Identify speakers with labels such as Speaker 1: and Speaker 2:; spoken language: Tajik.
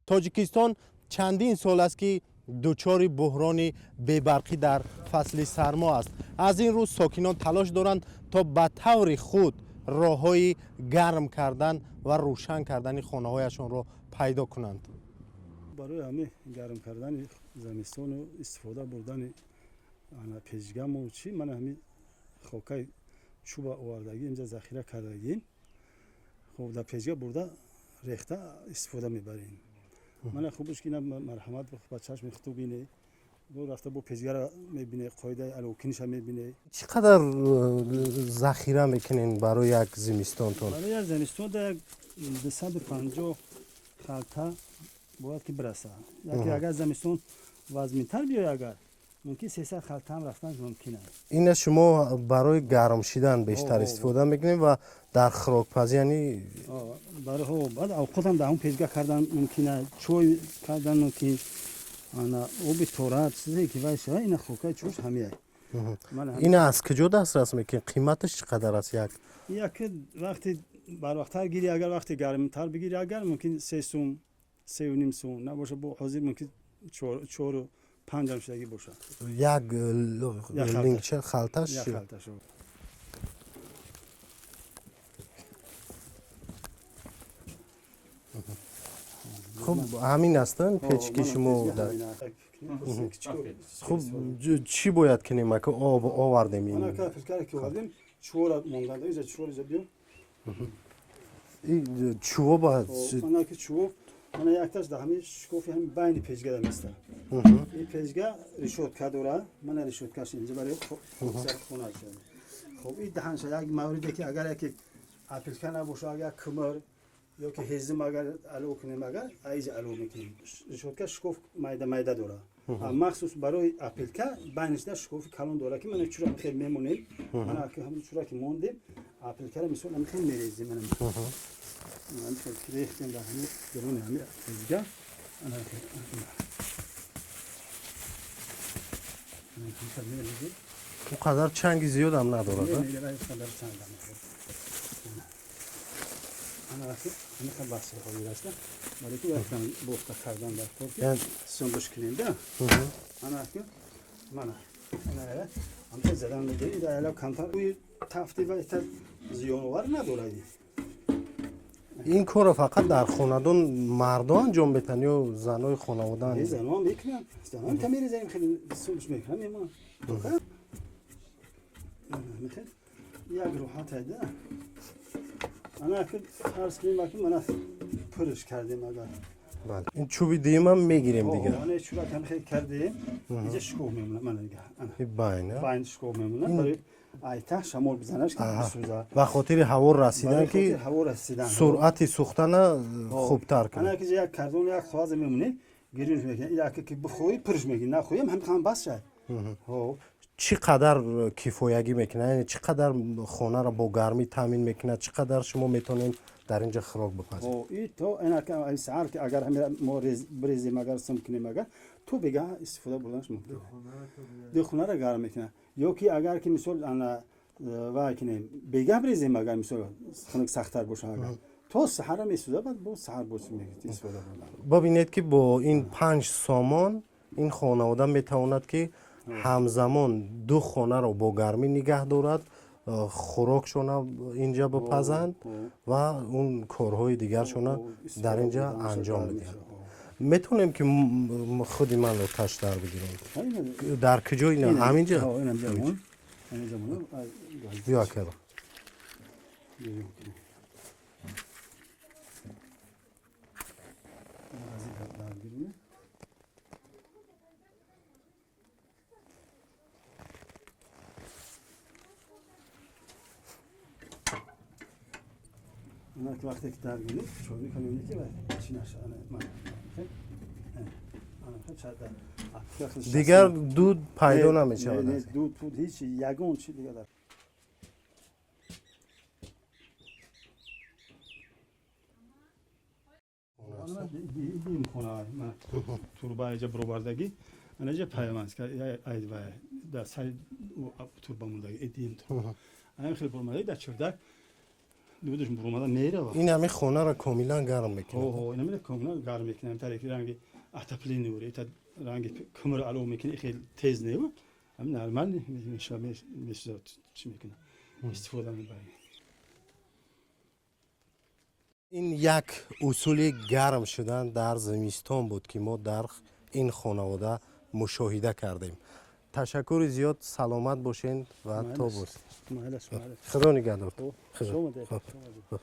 Speaker 1: Тоҷикистон чандин сол аст, ки дучори буҳрони бебарқӣ дар фасли сармо аст. Аз ин рӯз сокинон талош доранд, то ба таври худ роҳҳои гарм кардан ва рӯшан кардани хонаҳояшонро пайдо кунанд.
Speaker 2: Барои ҳамин гарм кардани замистону истифода бурдани печгаму чӣ, мана ҳамин хокаи чӯба овардагӣ, инҷа захира кардагӣ. Хоб, дар печга бурда рехта истифода мебарем. Мана хубш ки марҳамат, ба чашми худту бинӣ, рафта бо печгара мебине, қоидаи аловкиниша мебине.
Speaker 1: Чӣ қадар захира мекунен барои як зимистонтон?
Speaker 2: Барои як зимистон да як 250 халта бояд ки бираса. Яке агар замистон вазминтар биёяд, агар мумкин 300 халтаам рафтан мумкин аст.
Speaker 1: Ина шумо барои гарм шидан бештар истифода мекунед ва дар хӯрокпазӣ, яъне?
Speaker 2: Баъд авқотам дар ҳамон печга кардан мумкин аст, чой кардан мумкин, ана оби тора, чизе ки вай шава, ина хокаи чӯш ҳамия.
Speaker 1: Ина аз куҷо дастрас мекунед? Қиматаш чӣ қадар аст як?
Speaker 2: Як вақти барвақттар гирӣ, агар вақти гармтар бигирӣ, агар мумкин 3 сум, 3,5 сум набошад, бо ҳозир мумкин чору панҷам шудагӣ бошад.
Speaker 1: Як лингча халташ?
Speaker 2: Як халташ.
Speaker 1: Хуб, ҳамин астан печки шумо. Хуб, чӣ бояд кунем, ака? Об овардем ин.
Speaker 2: Чӯра монда инҷа, чӯр инҷа биё.
Speaker 1: Чӯво ба?
Speaker 2: Ки чӯво мана якташ дар ҳамин шкофи ҳамин байни печга да места. Ин печга решётка дора, мана решёткаш инҷа барои хона. Хоб, ин даҳанша як мавриде ки агар яке опилка набоша, агар кимир ё ки ҳезум агар алов кунем, агар аиҷа алов мекунем. Решётка шкоф майда майда дора, махсус барои опилка байнишда шкофи калон дора, ки мана чура хел мемонем. Мана чура ки мондем, опилкара мисол ами хел мерезем, мана рехтем дар ҳами даруни ҳами печга.
Speaker 1: Он қадар чанги зиёдам надорад.
Speaker 2: Қадар чанг ҳамиқа баси ҳозир аст, барои ки якам бофта кардан дар кор, ки сумбуш кунем да. Ана мана ҳамта задан мегирӣ, ала камтар тафти ва зиёновар надорад.
Speaker 1: Ин корро фақат дар хонадон мардо анҷом метаҳанд ё занои хонавода?
Speaker 2: Занон мекунанд, занон та мерезанем, хеле сумбуш мекунанд, мемонанд, як роҳат айда. Ана ки фарз кунем, ки мана пурш кардем агар.
Speaker 1: Ин чӯби дуюмам мегирем дигар.
Speaker 2: Ана чӯба кам хел кардем, инҷа шикоф мемонад, мана дига.
Speaker 1: Байна
Speaker 2: байна шикоф мемонад, барои айта шамол бизанаш, ки бисӯзад.
Speaker 1: Ба хотири ҳаво расидан, ки
Speaker 2: ҳаво расидан,
Speaker 1: суръати сӯхтана хубтар
Speaker 2: кунад. Ана ки як кардон, як коғаз мемонем, гиринш мекунем, яке ки бихоҳӣ, пурш мекунӣ, нахоҳӣ, ҳам ҳам бас шад.
Speaker 1: Чӣ қадар кифоягӣ мекунад, яъне чӣ қадар хонаро бо гармӣ таъмин мекунад, чӣ қадар шумо метавонед дар ин ҷо хӯрок бипазед?
Speaker 2: То саҳар ки агар мо бирезем, агар сум кунем, агар то бегаҳ истифода бурданаш мумкин, ду хонаро гарм мекунад. Ё ки агар ки мисол ана вай кунем, бегаҳ бирезем, агар мисол хунук сахттар бошад, агар то саҳара месӯзад, баъд бо саҳар боз истифода бурдан.
Speaker 1: Бибинед, ки бо ин 5 сомон ин хонавода метавонад, ки ҳамзамон ду хонаро бо гармӣ нигаҳ дорад, хӯрокшона инҷа бипазанд ва он корҳои дигаршона дар инҷа анҷом бидиҳанд. Метавонем, ки худи ман оташ дар бигирем? Дар куҷо ина? Ҳаминҷа биё, акаро.
Speaker 2: Вақте ки дар гирифт, чой мекунем, ки чӣ наша.
Speaker 1: Дигар дуд пайдо намешавад?
Speaker 2: Дуд пуд ҳеч ягон чи дигар. Хона турба иҷа баровардагӣ, анаҷа пайванд дар сари турба мондаги, дим турба анам хеле баромадаги, дар чирдак. Дудаш бурумада мерава.
Speaker 1: Ин ҳамин хонаро комилан гарм мекунад.
Speaker 2: Ҳо, ин ҳамин комилан гарм мекунад. Таре ки ранги отопление уре, та ранги кӯмир алов мекунад, хеле тез не, ҳамин нормал месӯзад, чӣ мекунад, истифода мебарем.
Speaker 1: Ин як усули гарм шудан дар зимистон буд, ки мо дар ин хонавода мушоҳида кардем. Ташаккури зиёд, саломат бошед ва то боз.
Speaker 2: Майлаш, майлаш.
Speaker 1: Худо нигаҳдор.
Speaker 2: Хуб.
Speaker 1: Худо.
Speaker 2: Шумо.
Speaker 1: Хуб.